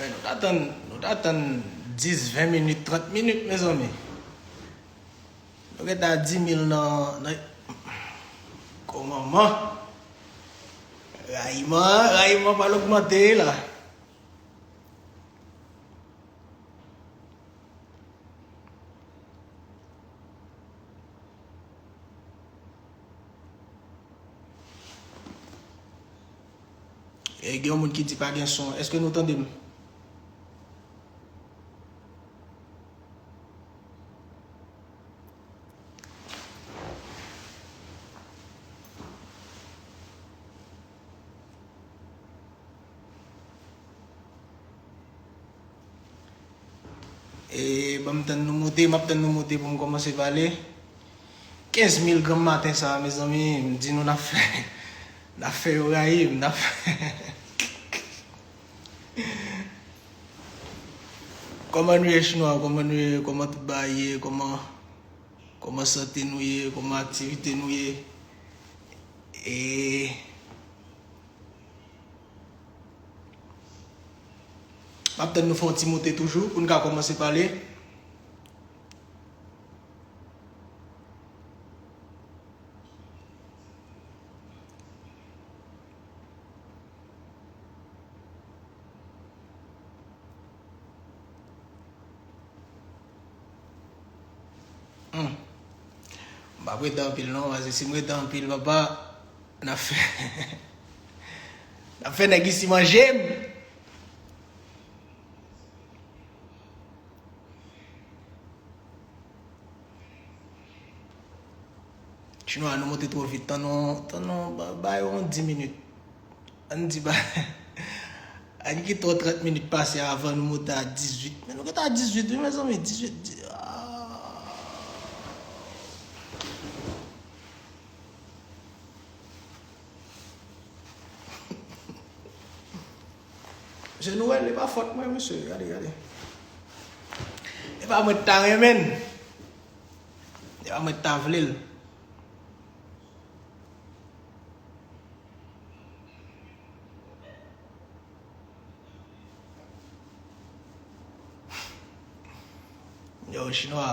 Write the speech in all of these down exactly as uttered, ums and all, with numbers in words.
Nou ta tann, nou ta tann dis, ven minit, trant minit, mezanmi. Nou gentan a dis mil nan, nan, kòmanman. Rayiman, rayiman pral ogmante la. E gen yon moun ki di pa gen son. Èske nou tande m? E, ban m tann nou moute, m ap tann nou moute pou m kòmanse pale. Kenz mil granm maten sa a, mezanmi, m di nou n ap fè, n ap fè yo rayi m, n ap fè. Kòman nou ye, Chinwa? Kòman nou ye? Kòman tout bagay ye? Kòman, kòman sante nou ye? Kòman aktivite nou ye? E M ap tann nou fè yon ti moute toujou pou n ka kòmanse pale. Hmm. M p ap rete anpil non, paske si m rete anpil, papa, n ap fè, n ap fè nèg isi manje m. Chinwa, nou monte twò vit. Tann nou, tann nou, ba, ba yo yon dis minit. Ann di ba, ann kite yon trant minit pase avan nou monte a dizuit. Men nou gentan a dizuit, wi, mezanmi, dizuit, di-, ah. Mesye Noël, e pa fòt mwen, mesye. Gade, gade. E pa mwen t ta renmen l. E pa mwen t ta vle l. Yo, Chinwa.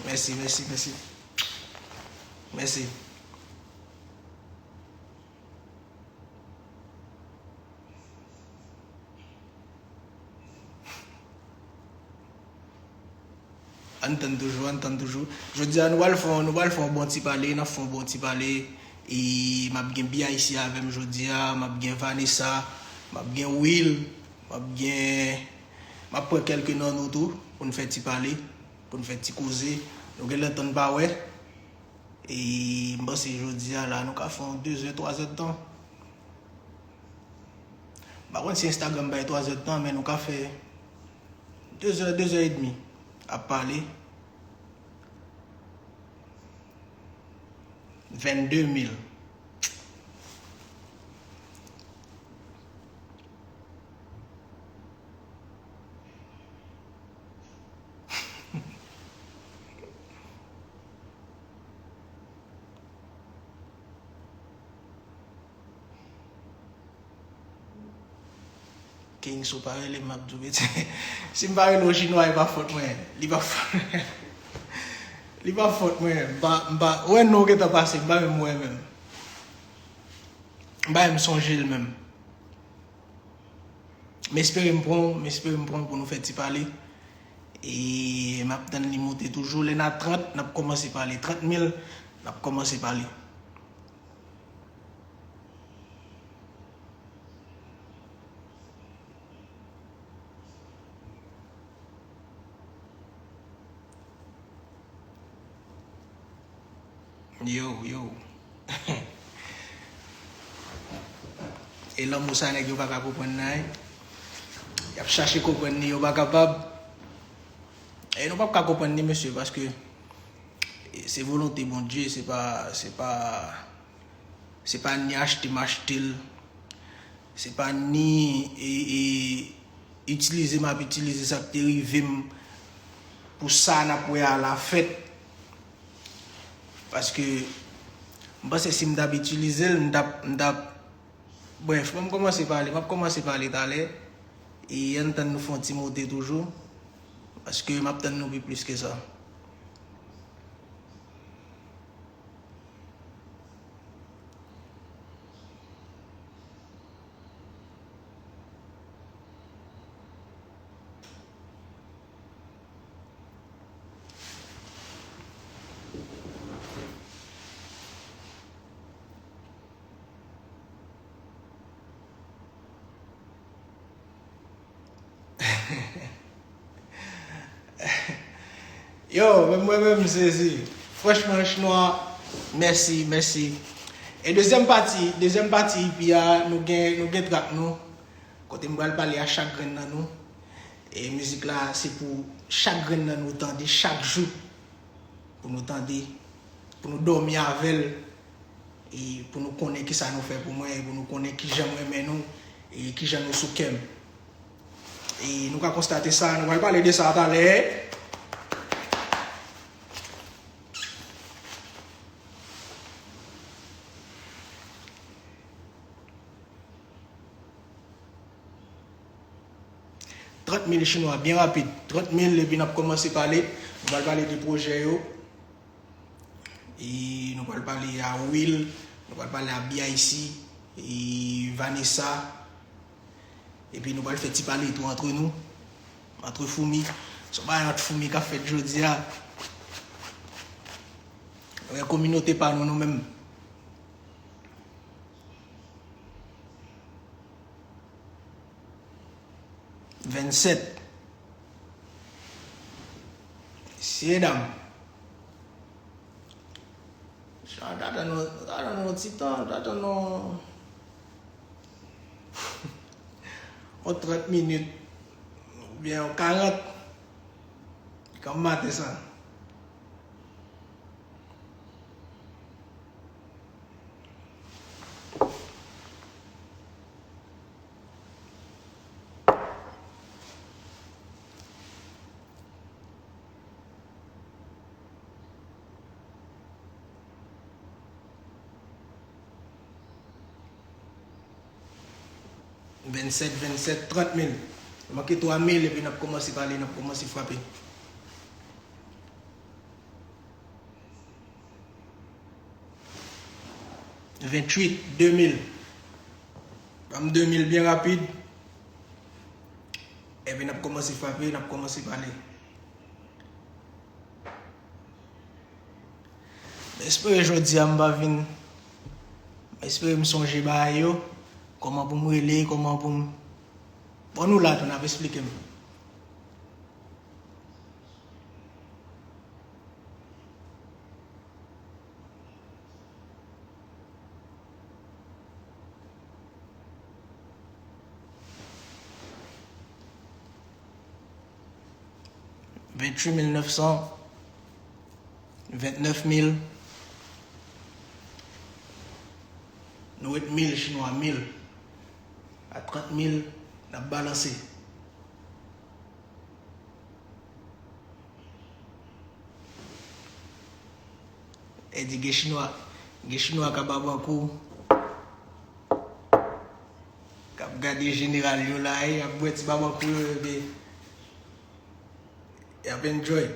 Mèsi, mèsi, mèsi. Mèsi. Ann tann toujou, ann tann toujou. Jodi a, nou pral fè, nou pral fè yon bon ti pale, n ap fè yon bon ti pale. E m ap gen B I C avè m jodi a, m ap gen Vanessa, m ap gen Will, m ap gen, m ap pran kèlke nan nou tou pou n fè ti pale, pou n fè ti koze. Nou genlè tann pa wè. E m panse jodi a la, nou ka fè yon de zè, twa zè d tan. M pa konn si Instagram bay twa zè d tan, men nou ka fè de zè, de zè edmi ap pale. Vennde mil. King, si w pa rele m, m ap di w betiz. Si m pa rele w Chinwa, e pa fòt mwen. Li pa fòt, li pa fòt mwen. M pa, m pa, ou wè non w gentan pase, m pa menm wè menm. M pa menm sonje l menm. M espere m pran w, m espere m pran w pou nou fè ti pale. E m ap tann li monte toujou. Lè n a trant, n ap kòmanse pale. Trant mil, n ap kòmanse pale. Yo, yo. E lanmou sa nèg yo pa ka konprann nan, y ap chache konprann li, yo pa kapab. E nou p ap ka konprann li, mesye, paske se volonte Bondye, se pa, se pa, se pa ni achte m achte l, se pa ni, e, e, itilize m ap itilize sa k te rive m pou sa n ap wè a la fèt. Paske m panse si m t ap itilize l, m t ap, m t ap, Brèf, ban m kòmanse pale, m ap kòmanse pale talè. E ann tann nou fè yon ti moute toujou. Paske m ap tann nou pi plis ke sa. Yo, menm mwen menm m sezi. Franchman, Chinwa, mèsi, mèsi. E dezyèm pati, dezyèm pati E P a, nou gen, nou gen trak nou. Kote m pral pale a chak grenn nan nou. E mizik la, se pou chak grenn nan nou tande chak jou. Pou nou tande, pou nou dòmi avè l, e pou nou konnen kisa nou fè pou mwen, e pou nou konnen kijan m renmen nou, e kijan nou sou kè m. E nou ka konstate sa, nou pral pale de sa talè. Trant mil Chinwa, byen rapid. Trant mil, epi n ap kòmanse pale. Nou pral pale de pwojè yo. E nou pral pale a Will, nou pral pale a B I C, e Vanessa. Epi nou pral fè ti pale tou antre nou, antre foumi. Se yon bagay ant foumi k ap fèt jodi a. Wè kominote pa nou, nou menm. Vennsèt. Mesye dam. Sa ta tann nou, ta tann nou yon ti tan, ta tann nou yon trant minit, oubyen yon karant. Kòm maten sa. Vennsèt, vennsèt, trant mil. Manke twa mil epi n ap kòmanse pale, n ap kòmanse frape. Ventuit, de mil. Ban m de mil byen rapid. Epi n ap kòmanse frape, n ap kòmanse pale. M espere jodi a m pa vin. M espere m sonje bagay yo. Kòman pou m rele, kòman pou m. Bon, nou la tou, n ap esplike m. Ventuit mil nèf san, ventnèf mil. Nou ret mil, Chinwa, mil. A trant mil, n ap balanse. E di gen Chinwa, gen Chinwa k ap babankou, k ap gade jeneral yo la, e, y ap bwè ti babankou yo, epi y ap enjoy.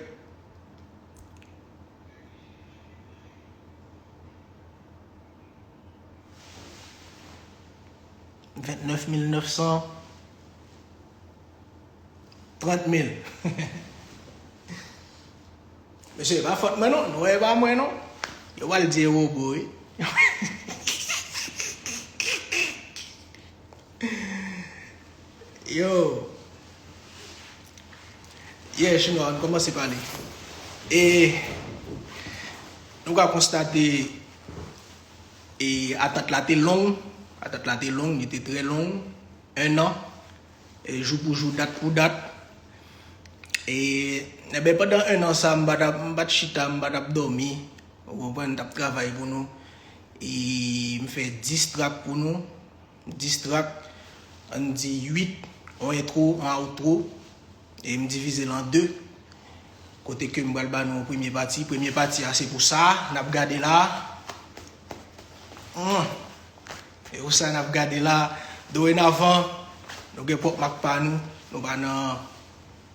Ventnèf mil nèf san. Trant mil. Mesye, e pa fòt mwen non, non, e pa mwen non. Yo pral di e wobo, wi. Yo. Yeah, Chinwa, ann kòmanse pale. E nou ka konstate, e atant la te long, atant la te long, li te trè long, en an, e jou pou jou, dat pou dat. E, enben, pandan en an sa, m pa t ap, m pa t chita, m pa t ap dòmi. Ou konprann, m t ap travay pou nou. E m fè dis trak pou nou. Dis trak, ann di uit, yon entwo, yon outro. E m divize l an de. Kote ke m pral ba nou yon premye pati. Premye pati a, se pou sa, n ap gade la. Hmm. E ou sa n ap gade la, dorenavan, nou gen pwòp mak pa nou, nou pa nan,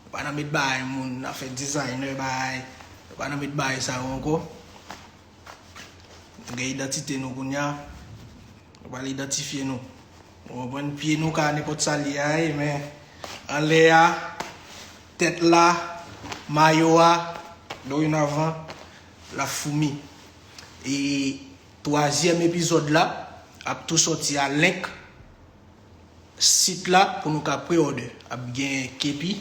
nou pa nan met bagay moun, n ap fè designer bagay, nou pa nan met bagay sa yo ankò. Nou gen idantite nou kounye a, nou pral idantifye nou. Ou konprann? Pye nou ka nenpòt sa l ye a, men anlè a, tèt la, mayo a, dorenavan, l ap foumi. E twazyèm epizòd la ap tou sòti a link sit la pou nou ka pre-order. Ap gen kepi,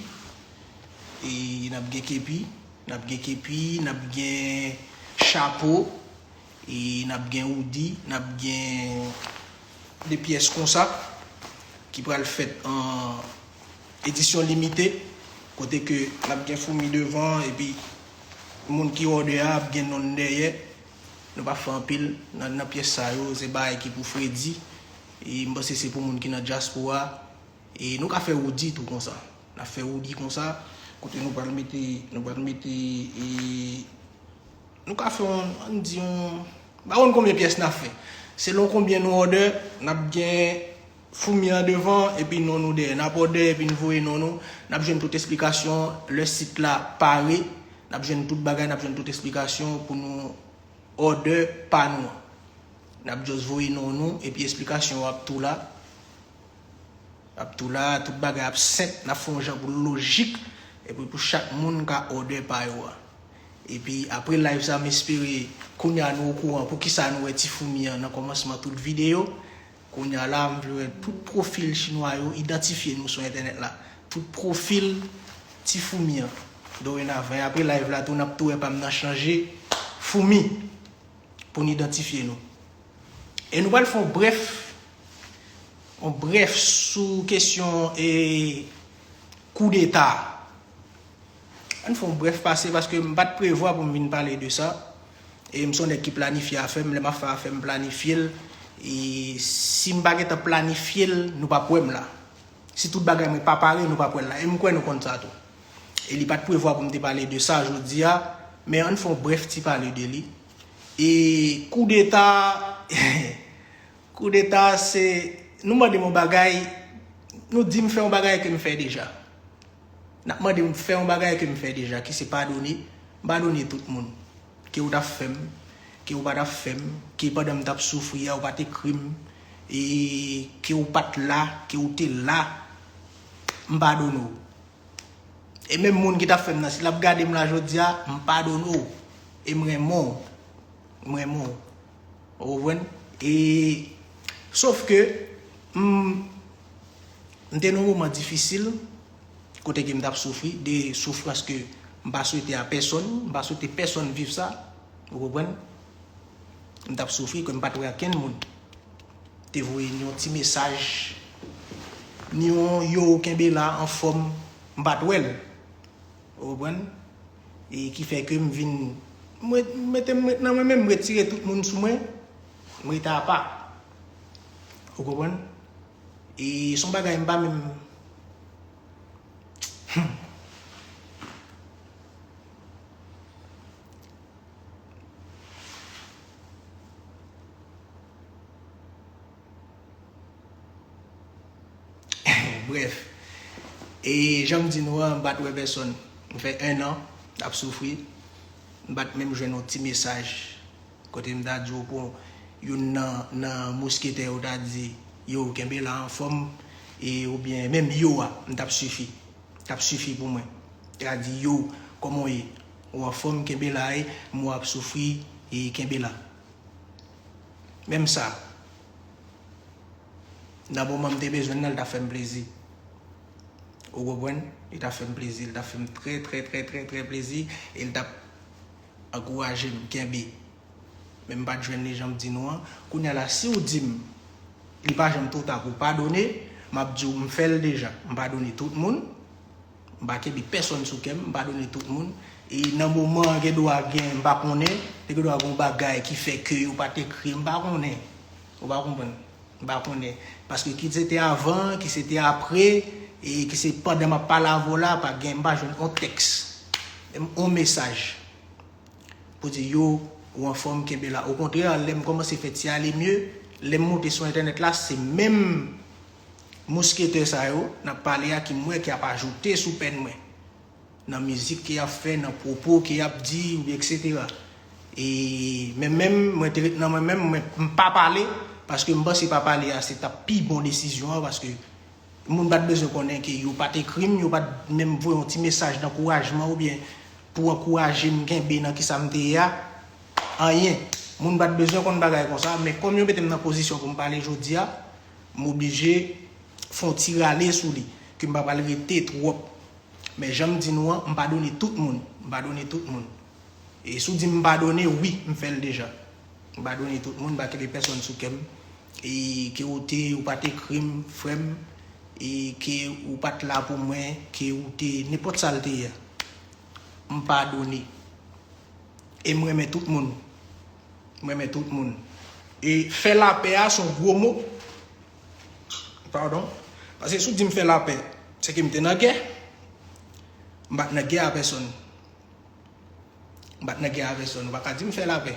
e n ap gen kepi, n ap gen kepi, n ap gen chapo, e n ap gen hoodie, n ap gen de pyès konsa ki pral fèt an edisyon limite, kote ke n ap gen foumi devan, epi moun ki order a ap gen non l dèyè. Nou pa fè anpil nan, nan pyès sa yo, se bagay ki pou fredi. E m panse se pou moun ki nan dyaspora. E nou ka fè hoodie tou konsa. N ap fè hoodie konsa, kote nou pral mete, nou pral mete, e, nou ka fè yon, ann di yon, m pa konn konbyen pyès n ap fè. Selon konbyen nou order, n ap gen foumi an devan, epi non nou dèyè. N ap order, epi n voye non nou. N ap jwenn tout esplikasyon lè sit la pare. N ap jwenn tout bagay, n ap jwenn tout esplikasyon pou nou order pa nou an. N ap just voye non nou, epi esplikasyon yo ap tou la. Ap tou la, tout bagay ap senp, n ap fè yon jan pou l lojik, epi pou chak moun ka order pa yo a. Epi apre live sa, m espere kounye a nou okouran poukisa nou wè ti foumi an nan kòmansman tout videyo. Kounye a la, m vle wè tout pwofil chinwa yo idantifye nou sou entènèt la. Tout pwofil ti foumi an. Dorenavan, e apre live la tou, n ap tou wè pa m nan chanje foumi pou n idantifye nou. E nou pral fè yon brèf, yon brèf sou kesyon e koudeta. Ann fè yon brèf pase paske m pa t prevwa pou m vin pale de sa. E m se yon nèg ki planifye afè m, lè m ap fè afè m planifye l. E si m pa gentan planifye l, nou p ap wè m la. Si tout bagay mwen pa pare, nou p ap wè l la. E m kwè nou konn sa tou. E li pa t prevwa pou m te pale de sa jodi a, men ann fè yon brèf ti pale de li. E koudeta, koudeta se, nou mande m yon bagay, nou di m fè yon bagay ke m fè deja. N ap mande m fè yon bagay ke m fè deja, ki se padone. M padone tout moun. Ke w t ap fè m, ke w pa t ap fè m, ke pandan m t ap soufri a, ou pa t ekri m, e ke w pa t la, ke w te la, m padone w. E menm moun ki t ap fè m nan, si l ap gade m la jodi a, m padone w. E m renmen w. M renmen w. Ou konprann? E, sof ke, m, m te nan yon moman difisil, kote ke m t ap soufri, de soufrans ke m pa swete a pèsonn, m pa swete pèsonn viv sa, ou konprann? M t ap soufri, ke m pa t wè okenn moun te voye ni yon ti mesaj, ni yon yo, kenbe la, anfòm, m pa t wè l. Ou konprann? E ki fè ke m vin, m ret, m mete m ret nan mwen menm, m retire tout moun sou mwen, m rete apa. Ou konprann? E se yon bagay m pa menm. Hmm. Brèf, e jan m di nou an, m pa t wè pèsonn. M fè en an ap soufri. M pa t menm jwenn yon ti mesaj kote m ta di w pou youn nan, nan mosketè yo ta di, yo, kenbe la, anfòm, e oubyen menm yo a, m t ap sifi. T ap sifi pou mwen. Te ka di, yo, kòman w ye? Ou anfòm, kenbe la, e m wè w ap soufri, e kenbe la. Menm sa, nan moman m te bezwen l nan, li t ap fè m plezi. Ou konprann? Li t ap fè m plezi, li t ap fè m trè, trè, trè, trè, trè plezi, e li t ap ankouraje m, kenbe. Men m pa t jwenn li jan m di nou an. Kounye a la, si w di m li pa janm twò ta pou w padone, m ap di w m fè l deja. M padone tout moun. M pa kenbe pèsonn sou kè m, m padone tout moun. E nan moman an, gen dwa gen, m pa konnen, te gen dwa gen yon bagay ki fè ke yo pa t ekri, m pa konnen. Ou pa konprann? M pa konnen. Paske ki se te avan, ki se te apre, e ki se pandan m ap pale avè w la, pa gen, m pa jwenn yon tèks, menm yon mesaj pou di, yo, ou anfòm, kenbe la. Okontrè, lè m kòmanse fè ti ale mye, lè m monte sou entènèt la, se menm mousketè sa yo n ap pale a ki m wè ki ap ajoute sou pèn mwen. Nan mizik ke y ap fè, nan pwopo ke y ap di, oubyen etsetera. E men menm, mwen te ret nan mwen menm, mwen, m pa pale, paske m panse pa pale a se t ap pi bon desizyon an, paske moun pa t bezwen konnen ke yo pa t ekri m, yo pa t menm voye yon ti mesaj dankourajman oubyen pou ankouraje m kenbe nan kisa m te ye a. Anyen. Moun pa t bezwen konn bagay konsa, men kòm yo mete m nan pozisyon pou m pale jodi a, m oblije fè yon ti rale sou li, ke m pa pral rete twòp. Men jan m di nou an, m padone tout moun. M padone tout moun. E si w di m padone, wi, m fè l deja. M padone tout moun, m pa kenbe pèsonn sou kè m. E ke ou te, ou pa t ekri m, frè m, e ke ou pa t la pou mwen, ke ou te, nenpòt sa l te ye a. M padone. E m renmen tout moun. M renmen tout moun. E fè lapè a se yon gwo mo. Padon. Paske si w di m fè lapè, se ke m te nan gè. M pa t nan gè a pèsonn. M pa t nan gè a pèsonn. Ou pa ka di m fè lapè.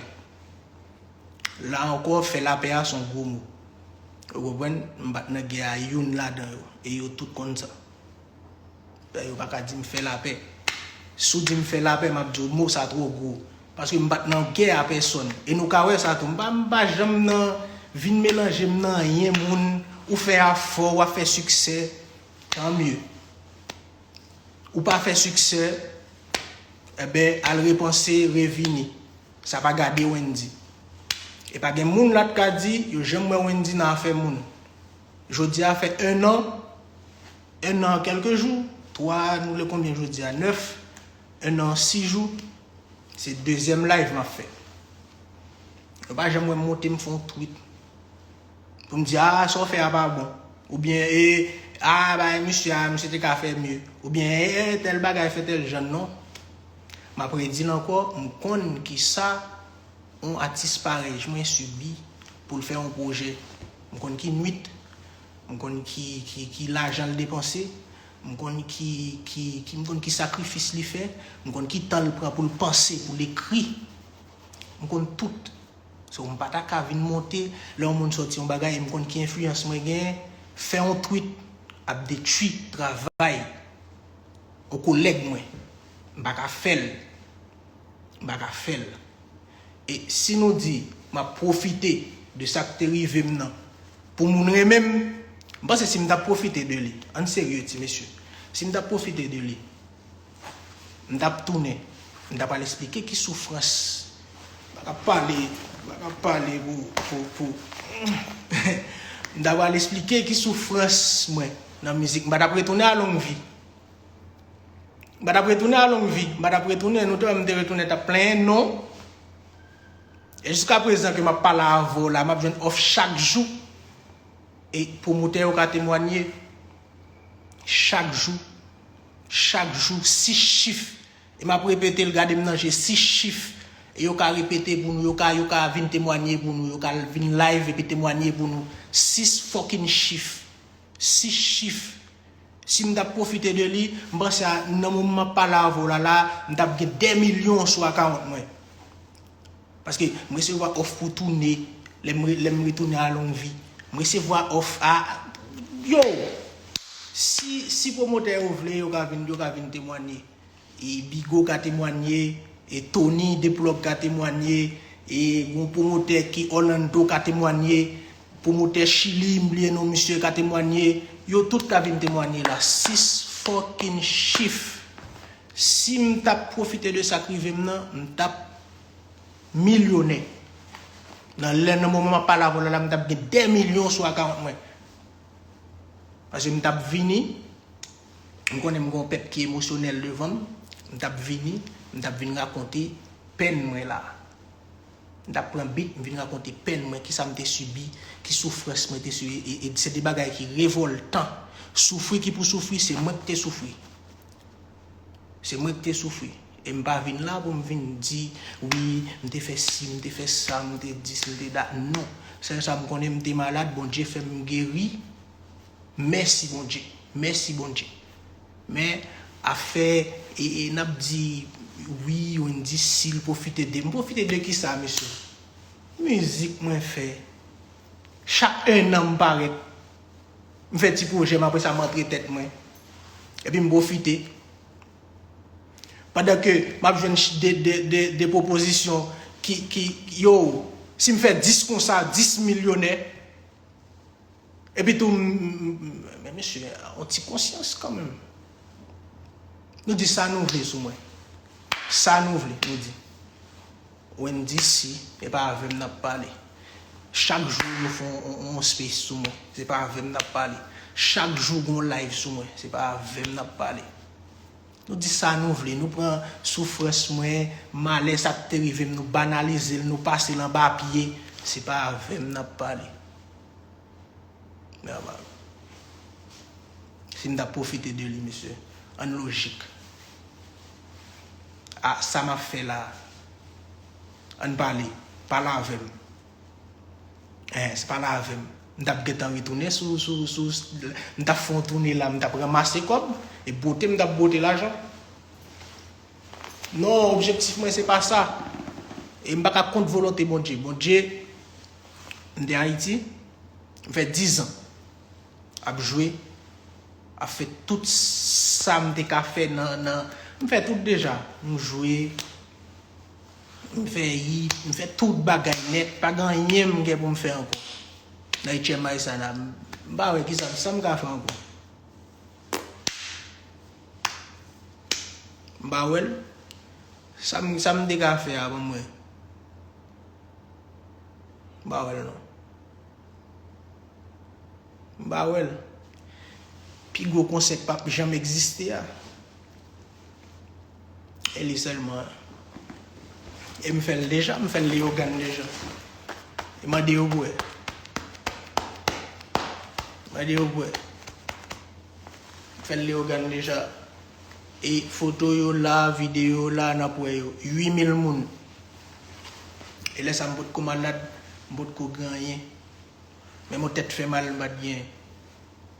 La ankò, fè lapè a se yon gwo mo. Ou konprann? M pa t nan gè a youn ladan yo. E yo tout konn sa. Yo pa ka di m fè lapè. Si w di m fè lapè, m ap di w mo sa twò gwo. Paske m pa t nan gè a pèsonn. E nou ka wè sa tou. M pa, m pa janm nan vin melanje m nan anyen moun. Ou fè afè w, w ap fè siksè. Tan mye. Ou pa fè siksè, enben, al repanse, revini. Sa pa gade Wendy. E pa gen moun la t ka di, yo janm wè Wendy nan afè moun. Jodi a fè un an, un an quelques jours, twa, nou le konbyen jodi a? Nèf, un an sis jou, se dezyèm live m ap fè. Yo pa janm wè m monte m fè yon tweet. Pou m di, a, sa w fè a pa bon. Oubyen, e, a, bay misye a, misye te ka fè mye. Oubyen, e, e, tèl bagay fè tèl jan, non. M ap redi l ankò, m konn kisa yon atis parèy mwen sibi pou l fè yon pwojè. M konn ki nwit, m konn ki, ki, ki lajan l depanse, m konn ki, ki, ki, m konn ki sakrifis li fè, m konn ki tan l pran pou l panse, pou l ekri. M konn tout. So, m pa ta ka vin monte, lè yon moun sòti yon bagay, e m konn ki enfliyans mwen genyen, fè yon tweet ap detwi travay yon kolèg mwen. M pa ka fè l. M pa ka fè l. E si nou di, m ap pwofite de sa k te rive m nan, pou moun renmen m, m panse si m t ap pwofite de li, ann serye, ti mesye, si m t ap pwofite de li, m t ap tounen, m t ap al esplike ki soufrans. M pa ka pale, m pa ka pale pou, pou, pou, m t ap al esplike ki soufrans mwen nan mizik. M pa t ap retounen a long vi. M pa t ap retounen a long vi. M pa t ap retounen, nou te wè m te retounen, t ap plenyen non. E jiska prezan ke m ap pale avè w la, m ap jwenn òf chak jou. E pwomotè yo ka temwanye. Chak jou. Chak jou, sis chif. E m ap repete l, gade m nan je, sis chif. E yo ka repete pou nou, yo ka, yo ka vin temwanye pou nou, yo ka vin live epi temwanye pou nou. Sis fucking chif. Sis chif. Si m t ap pwofite de li, m panse a, nan moman m ap pale avè w la, la, m t ap gen dè milyon sou akawont mwen. Paske m resevwa òf pou tounen, lè m re-, lè m retounen a long vi. M resevwa òf a, yo! Si, si pwomotè yo vle, yo ka vin, yo ka vin temwanye. E Bigo ka temwanye, e Tony Deplug ka temwanye, e yon pwomotè ki Orlando ka temwanye, pwomotè Chili, m bliye non misye, ka temwanye, yo tout ka vin temwanye la. Sis fucking chif. Si m t ap pwofite de sa k rive m nan, m t ap milyonè. Nan lè, nan moman m ap pale avè w la, la, m t ap gen dè milyon sou akawont mwen. Paske m t ap vini, m konnen m gen yon pèp ki emosyonèl devan m, m t ap vini, m t ap vin rakonte pèn mwen la. M t ap pran beat, m vin rakonte pèn mwen, kisa m te sibi, ki soufrans mwen te sibi, e, e se de bagay ki revòltan. Soufri ki pou soufri, se mwen ki te soufri. Se mwen ki te soufri. E m pa vin la pou m vin di, wi, m te fè si, m te fè sa, m te dis, m te dat. Non. Sèl sa m konnen, m te malad, Bondye fè m geri. Mèsi Bondye. Mèsi Bondye. Men, afè, e, e, n ap di, wi, Wendy, si l pwofite de. M pwofite de kisa, mesye? Mizik mwen fè. Chak en an m parèt, m fè ti pwojè m, apre sa m antre tèt mwen. Epi m pwofite. Pandan ke m ap jwenn ch- de, de, de, de pwopozisyon ki, ki, yo, si m fè dis konsa, dis milyonè. Epi tou, m- m- m- men mesye, yon ti konsyans kanmenm. Nou di sa nou vle sou mwen. Sa nou vle, nou di. Wendy, si, e pa avè m n ap pale. Chak jou nou fè yon, yon, yon space sou mwen, se pa avè m n ap pale. Chak jou gon live sou mwen, se pa avè m n ap pale. Nou di sa nou vle, nou pran soufrans mwen, malè sa k te rive m, nou banalize l, nou pase l anba pye, se pa avè m n ap pale. Nòmal. Si m t ap pwofite de li, mesye, ann lojik. A, sa m ap fè la, ann pale, pale avè m. Eh, se pale avè m. M t ap gentan retounen sou, sou, sou, m t ap fè yon toune la, m t ap ranmase kòb, e bwote m t ap bwote lajan. Non, objektif mwen se pa sa. E m pa ka kont volonte Bondye. Bondye, m te Ayiti, m fè diz an ap jwe, ap fè tout sa m te ka fè nan, nan, m fè tout deja. M jwe, m fè hit, m fè tout bagay nèt, pa gen anyen m gen pou m fè ankò. Nan H M I sa la, m pa wè kisa, sa m ka fè ankò. M pa wè l. Sa m, sa m te ka fè a, ban m wè. M pa wè l non. M pa wè l. Pi gwo konsè k p ap janm egziste a. E li sèlman. E m fè l deja, m fè l Leyogàn deja. E mande yo pou wè. Mande yo pou wè. M fè l Leyogàn deja. E foto yo la, videyo la, n ap wè yo. Uit mil moun. E lè sa m potko malad, m potko gen anyen. Menm yon tèt fè mal m pa t gen.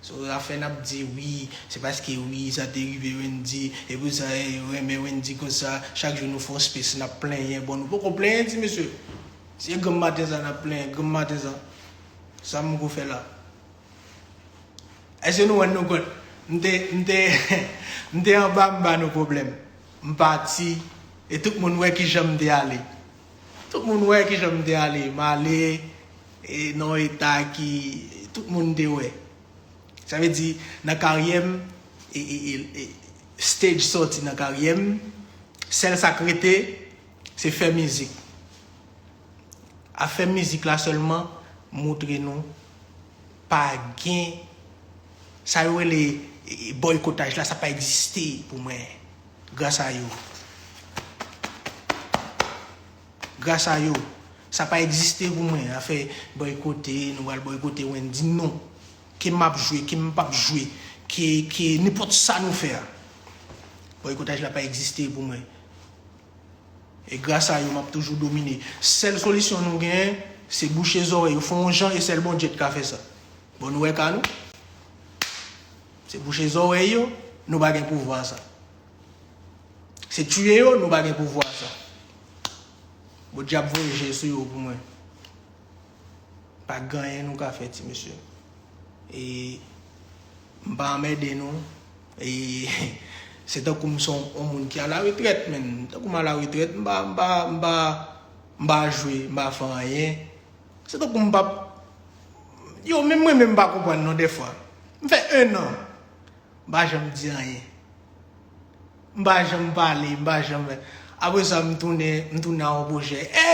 So, afè n ap di wi, se paske wi, sa te rive Wendy, e pou sa, e, yo renmen Wendy konsa, chak jou nou fè yon space, n ap plenyen. Bon, nou poko plenyen, ti mesye. Se granm maten sa n ap plenyen, granm maten sa. Sa m ko fè la? Èske nou rann nou kont? M te, m te, m te anba, m ba nou pwoblèm. M pati, e tout moun wè kijan m te ale. Tout moun wè kijan m te ale. M ale, e, nan yon eta ki, tout moun te wè. Sa vle di, nan karyè m, e, e, e, e, stage sòti nan karyè m, sèl sa k rete, se fè mizik. Afè mizik la sèlman montre nou pa gen sa yo rele, e, e, bòykotaj la, sa pa egziste pou mwen. Gras a yo. Gras a yo. Sa pa egziste pou mwen. Afè bòykote, nou pral bòykote Wendy, non. Ke m ap jwe, ke m p ap jwe, ke, ke nenpòt sa nou fè a. Bòykotaj la pa egziste pou mwen. E gras a yo, m ap toujou domine. Sèl solisyon nou genyen, se bouche zòrèy yo, fè yon jan e sèl Bondye t ka fè sa. Bon, nou wè ka nou? Se bouche zòrèy yo, nou pa gen pouvwa sa. Se tiye yo, nou pa gen pouvwa sa. Bondye ap voye je sou yo pou mwen. Pa gen anyen nou ka fè, ti mesye. E m pa anmède nou. E se tankou m se yon, yon moun ki alaretrèt, menn. Tankou m alaretrèt, m pa, m pa, m pa, m pa jwe, m pa fè anyen. Se tankou m p ap, yo, menm mwen menm m pa konprann non dèfwa. M fè en an. M pa janm di anyen. M pa janm pale, m pa janm. Apre sa, m tounen, m tounen a yon pwojè. E!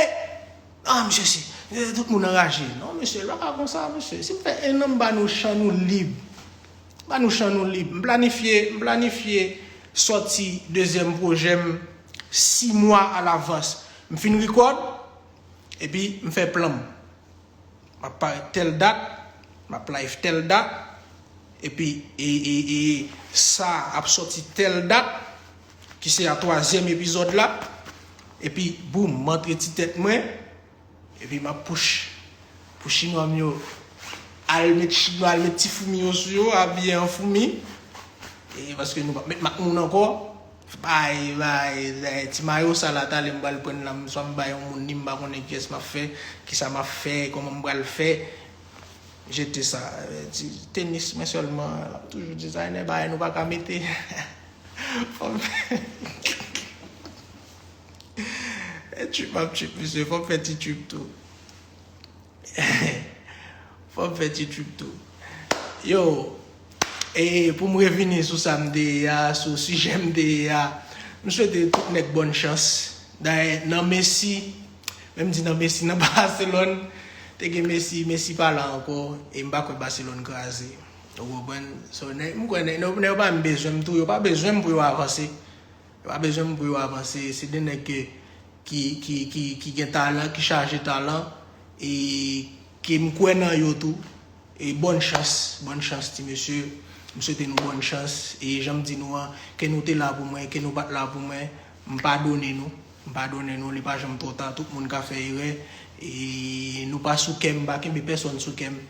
Ah, mesye, si. E, tout moun anraje. Non, mesye, l pa ka konsa, mesye. Si m fè en an, m ba nou chan nou lib. M ba nou chan nou lib. M planifye, m planifye sòti dezyèm pwojè m sis mwa alavans. M fin rekòd, epi m fè plan m. M ap parèt tèl dat, m ap live tèl dat, epi e, e, e, sa ap sòti tèl dat, ki se a twazyèm epizòd la, epi boum, m antre ti tèt mwen, epi m ap push pou chinwa m yo, al met chinwa, al met ti foumi yo sou yo, abiye an foumi, e paske nou p ap met mak moun ankò. Bay, bay, bay, ti mayo sa la, talè m pral pran l la, m swa m bay yon moun li, m pa konnen kiyès m ap fè, kisa m ap fè, kòman m pral fè. Jete sa. Ti tenis mwen sèlman, l ap toujou dizaynen bagay nou pa ka mete. Fò m fè trip ap trip, mesye, fò m fè ti trip tou. Fò m fè ti trip tou. Yo, e pou m revini sou sa m te ye a, sou sijè m te ye a, m swete tout nèg bòn chans. Dayè, nan Messi, menm di nan Messi, nan Barcelone, te gen Messi, Messi pa la ankò, e m pa kwè Barcelone kraze. Ou konprann? So, nèg, m kwè nèg, nèg, nèg yo pa menm bezwen m tou, yo pa bezwen m pou yo avanse. Yo pa bezwen m pou yo avanse. Se de nèg ke, ki, ki, ki, ki gen talan, ki chaje talan, e ke m kwè nan yo tou. E bòn chans, bòn chans, ti mesye. M swete nou bòn chans. E jan m di nou an, ke nou te la pou mwen, ke nou pa t la pou mwen, m padone nou. M padone nou, li pa janm twò ta, tout moun ka fè erè. E nou pa sou kè m, m pa kenbe pèsonn sou kè m.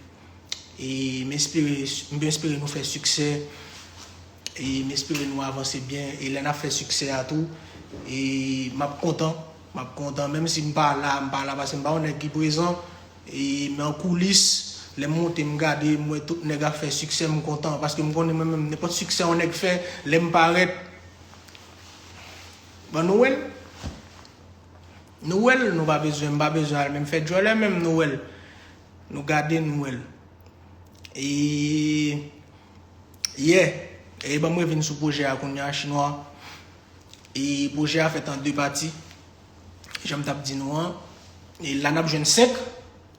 E m espere, m espere nou fè siksè. E m espere nou avanse byen. E lè n ap fè siksè a tou, e m ap kontan. M ap kontan, menm si m pa la, m pa la paske m pa yon nèg ki prezan. E men an koulis, lè m monte, m gade, m wè tout nèg ap fè siksè, m kontan. Paske m konnen mwen menm, nenpòt siksè yon nèg fè, lè m parèt, bon, nou wè l. Nou wè l, nou pa bezwen, m pa bezwen al menm fè djòlè menm, nou wè l. Nou gade, nou wè l. E, yeah. E ban m revin sou pwojè a kounye a, chinwa. E pwojè a fèt an de pati. Jan m t ap di nou an. E la n ap jwenn senk,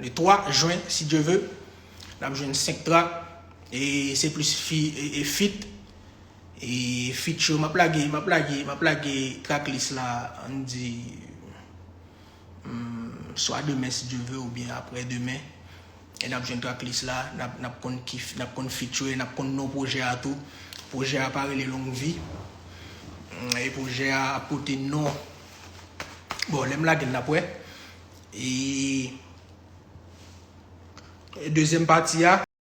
le twa jen, si Dye ve. N ap jwenn senk trak. E se plis fi, e, e fit. E fit yo, m ap lage, m ap lage, m ap lage tracklist la, ann di, hmm, swa demen, si Dye ve, oubyen aprè demen. E n ap jwenn tracklist la, n ap, n ap konn ki, n ap konn fit yo, e n ap konn non pwojè a tou. Pwojè a pa rele Long Vi. Hmm, e pwojè a ap pote non. Bon, lè m lage l, n ap wè. E, e dezyèm pati a,